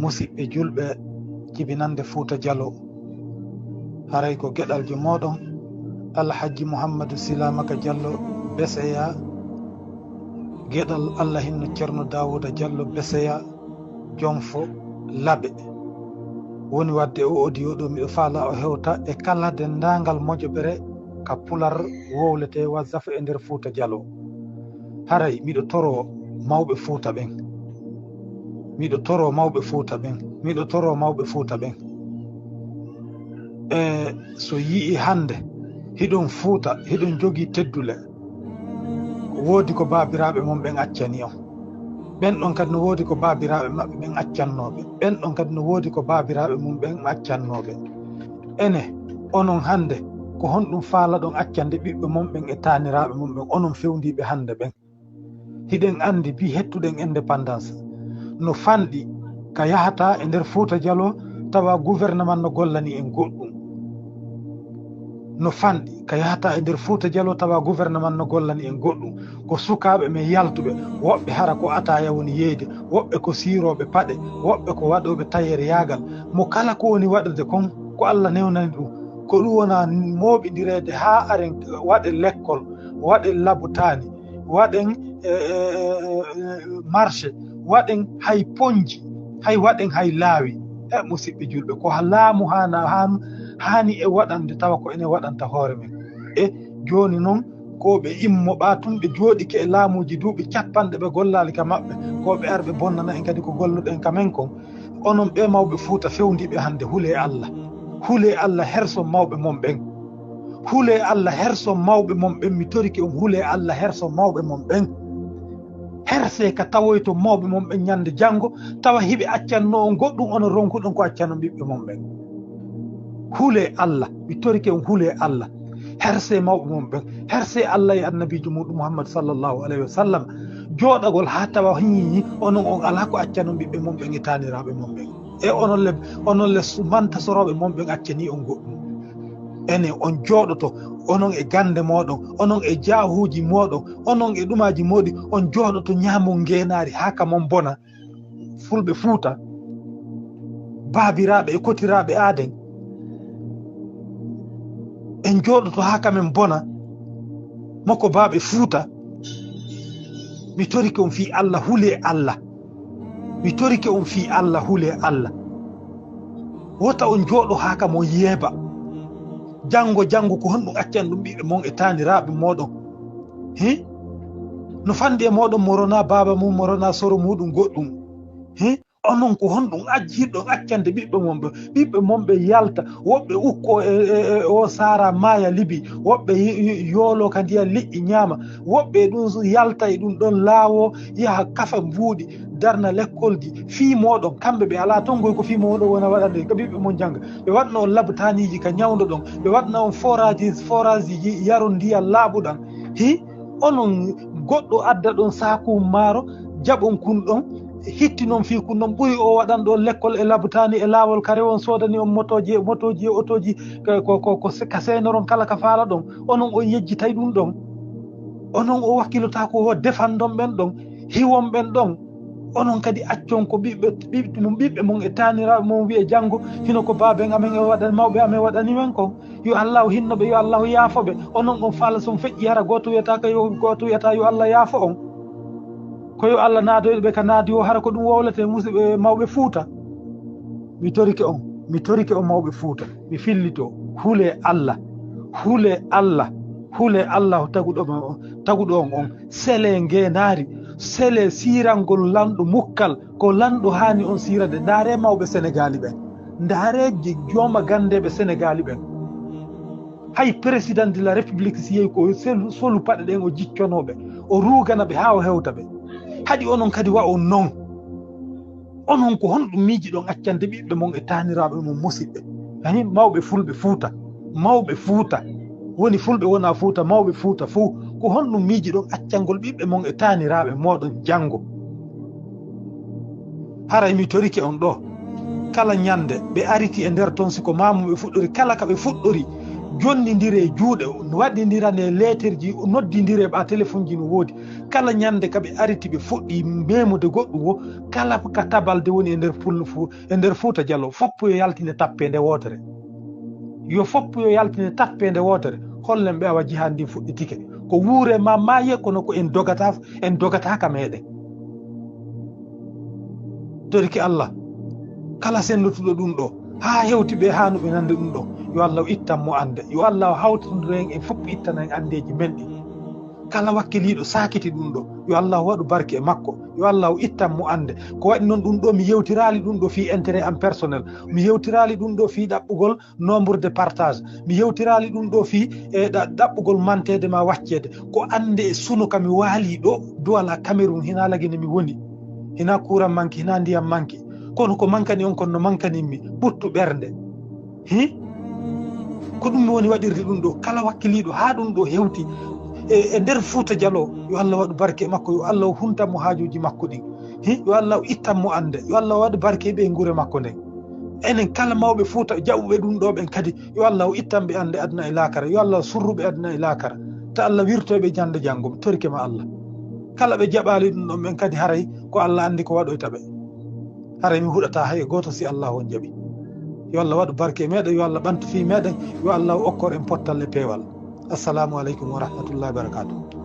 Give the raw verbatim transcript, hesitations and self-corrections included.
Musiɓɓe julɓe jibinande Fuuta Jaloo, haray ko geɗaljo mooɗon Alhajji Muhammadu Silaamaka Jallo Beseya, geɗal Alla hinno Ceerno Daawuuda Jallo Beseya, Jonfo Laɓe. Woni waɗde o audio ɗo, miɗo faalaa o hewta e kala denndaangal mojobere ka pular wowletee WhatsApp e nder Fuuta Jaloo. Haray miɗo toroo mawɓe Fuuta ɓen. Miɗo toroo mawɓe Fuuta ɓen. Miɗo toroo mawɓe Fuuta ɓen. E so yi'i hannde hiɗon Fuuta, hiɗon jogii teddule, woodi ko baabiraaɓe mon ɓen accani on. Ɓen ɗon kadi no woodi ko baabiraaɓe maɓɓe ɓen accannoo ɓe. Ɓen ɗon kadi no woodi ko baabiraaɓe mum ɓen accannoo ɓe. Ene, onon hannde, ko honɗum faalaɗon accande ɓiɓɓe mon ɓen e taaniraaɓe mon ɓen, onon fewndiiɓe hannde ɓen? Hiɗen anndi bi hettuɗen indépendance no fanɗi ka yahata e nder Fuuta Jaloo tawa gouvernement no gollani en goɗɗum. No fanɗi ka yahata e nder Fuuta Jaloo tawa gouvernement no gollani en goɗɗum. Ko sukaaɓe men yaltuɓe, woɓɓe hara ko ataaya woni yeeyde, woɓɓe ko siirooɓe paɗe, woɓɓe ko waɗooɓe tayeryaagal. Mo kala ko woni waɗude kon, ko Alla newnani ɗum. Ko ɗum wona mooɓindireede haa aren waɗe lekkol, waɗe labutaani, waɗen, e, e, e, e, marché, waɗen hay ponji, hay waɗen hay laawi. E, musiɓɓe julɓe, ko ha laamu haana-, haan-, haani e waɗande tawa ko enen waɗanta hoore men. E jooni non, ko ɓe immo ɓaa tun ɓe jooɗike e laamuuji duuɓi cappanɗe ɓe gollaali ka maɓɓe, ko ɓe ar ɓe bonnana en kadi ko golluɗen ka men kon. Onon ɓee mawɓe Fuuta fewndiiɓe hannde, hulee Alla. Hulee Alla, herson mawɓe mon ɓen. Hulee Alla, herson mawɓe mon ɓen. Mi torike on, hulee Alla, herson mawɓe mon ɓen. Hersee ka tawoyton mawɓe mon ɓen ñande janngo, tawa hiɓe accanno on goɗɗum, onon ronkuɗon ko accanon ɓiɓɓe mon ɓen. Hulee Alla, mi torike on, hulee Alla. Hersee mawɓe mon ɓen. Hersee Alla e Annabiijo muɗum Muhammad sallallahu alayhi wa sallam. Jooɗagol haa tawa hiñiñi, onon on alaa ko accanon ɓiɓɓe mon ɓen e taaniraaɓe mon ɓen. E onon le, onon le su-, mantasorooɓe mon ɓen accanii on goɗɗum. Enen on jooɗoto, onon e gannde mooɗon, onon e jaahuuji mooɗon, onon e ɗumaaji mooɗi, on jooɗoto ñaamon ngeenaari haa ka mon bona. Fulɓe Fuuta, baabiraaɓe e kotiraaɓe aaden, en jooɗoto haa ka men bona. Moko baaɓe Fuuta, mi torike on fii Alla, hulee Alla. Mi torike on fii Alla, hulee Alla. Wota on jooɗo haa ka mon yeeba. Janngo, janngo, ko honɗum accan ɗum ɓiɓɓe mon e taaniraaɓe mooɗon? Hi? No fanndi e mooɗon mo ronaa baaba mum, mo ronaa soro muuɗum goɗɗum. Hi? Onon ko honɗum ajjirɗon accande ɓiɓɓe mon ɓe? Ɓiɓɓe mon ɓe yalta, woɓɓe ukko e, e, e o saara maaya Libi, woɓɓe y-, y-, yoolo ka ndiyam liƴƴi ñaama, woɓɓe e ɗum yalta e ɗum ɗon laawo, yaha kafa mbuuɗi, darna lekkolji, fii mooɗon, kamɓe ɓe alaa ton goy ko fii mooɗon wona waɗande, ka ɓiɓɓe mon jannga. Ɓe waɗna on labtaaniiji ka ñawndo ɗon, ɓe waɗna on forage, forage ji yaron ndiyam laaɓuɗam. Hi, onon goɗɗo adda ɗon saaku maaro, jaɓon kun ɗon, hitti non fii kun ɗon, ɓuri o waɗan ɗon lekkol e labtaani e laawol, ka rewon soodani on motooji e, motooji e otooji, ka, ko, ko, ko se-, ka seenoron kala ka faala ɗon. Onon on yejjitay ɗum ɗon. Onon o wakkilotaako o defandon ɓen ɗon, hiwon ɓen ɗon. Onon kadi accon ko ɓiɓɓe, ɓiɓɓe mon, ɓiɓɓe mon e taaniraaɓe mon wi'e janngo, hino ko baaben amen e waɗani, mawɓe amen waɗani men kon. Yo Allahu hinno ɓe, yo Allahu yaafo ɓe. Onon on faala son feƴƴi hara gooto wiyata ka yo, gooto wiyata yo Allah yaafo on. Ko yo Allah naadoyɗo ɓe ka naadi o, hara ko ɗum wowlete musiɓɓe mawɓe Fuuta. Mi torike on, mi torike on mawɓe Fuuta. Mi fillito, hulee Allah, hulee Allah, hulee Allah taguɗo on, taguɗo on on. Selee ngeenaari, selee siirangol lanɗo mukkal, ko lanɗo haani on siirande. Ndaaree mawɓe Senegaali ɓen, ndaaree je-, jooma ganndeeɓe Senegaali ɓen. Hay président de la République si yehi ko selu-, solu paɗe ɗen o jicconoo ɓe, o ruugana ɓe haa o hewta ɓe. Haɗi onon kadi wa on non. Onon ko honɗum miijiɗon accande ɓiɓɓe mon e taaniraaɓe mon musiɓɓe? Hani mawɓe fulɓe Fuuta, mawɓe Fuuta, woni fulɓe wona Fuuta, mawɓe Fuuta fow, ko honɗum miijiɗon accangol ɓiɓɓe mon e taaniraaɓe mooɗon janngo? Haray mi torike on ɗo, kala ñande ɓe ariti e nder ton, si ko maamu ɓe fuɗɗori, kala ka ɓe fuɗɗori, jonnindire juuɗe, waɗindirane leeterji, noddindire ɓa telefonji no woodi. Kala ñande ka ɓe ariti ɓe fuɗɗi memude goɗɗum wo, kala ka tabalde woni e nder Fullo Fu-, e nder Fuuta Jaloo, foppo yo yaltine tappende wootere. Yo foppo yo yaltine tappende wootere. Hollen ɓe awa jihaandi ndin fuɗɗitike. Ko wuure ma maaye, kono ko en dogata, en dogata ka meɗen. Torike Allah, kala sendotuɗo ɗum ɗo, haa hewti ɓe haanuɓe nande ɗum ɗo, yo Allah ittan mo annde. Yo Allah hawtindiro en, en fof ittana en anndeeji men ɗi. Kala wakkiliiɗo saakiti ɗum ɗo, yo Allah waɗu barke e makko. Yo Allah ittan mo annde. Ko waɗi noon ɗum ɗo, mi yewtiraali ɗum ɗo fii intérêt am personnel. Mi yewtiraali ɗum ɗo fii ɗaɓɓugol nombre de partage. Mi yewtiraali ɗum ɗo fii e ɗa-, ɗaɓɓugol manteede ma wacceede. Ko annde e suno ka mi waali ɗo, Douala Cameroun, hinaa Lagine mi woni. Hinaa kuuran manki, hinaa ndiyam manki. Kono ko mankani on, kono no mankanin mi, ɓuttu ɓernde. Hi? Ko ɗum woni waɗirde ɗum ɗo. Kala wakkiliiɗo haa ɗum ɗo hewti e, e nder Fuuta Jaloo, yo Allah waɗu barke e makko, yo Allah huntan mo haajuuji makko ɗin. Hi? Yo Allah ittan mo annde, yo Allah waɗu barke e ɓeynguure makko nden. Enen kala mawɓe Fuuta jaɓuɓe ɗum ɗo ɓen kadi, yo Allah o ittan ɓe annde aduna e laakara, yo Allah o surru ɓe aduna e laakara. Ta Allah wirtoy ɓe ñande janngo, mi torike ma Allah. Kala ɓe jaɓaali ɗum ɗon ɓen kadi, haray ko Allah anndi ko waɗoyta ɓe. Haray mi huɗata hay e gooto si Allah on jaɓi. Yo Allah waɗu barke e meɗen, yo Allah ɓantu fii meɗen, yo Allah o okkor en pottal e peewal. Assalamu aleykum wa rahmatullahi wa barakatuh.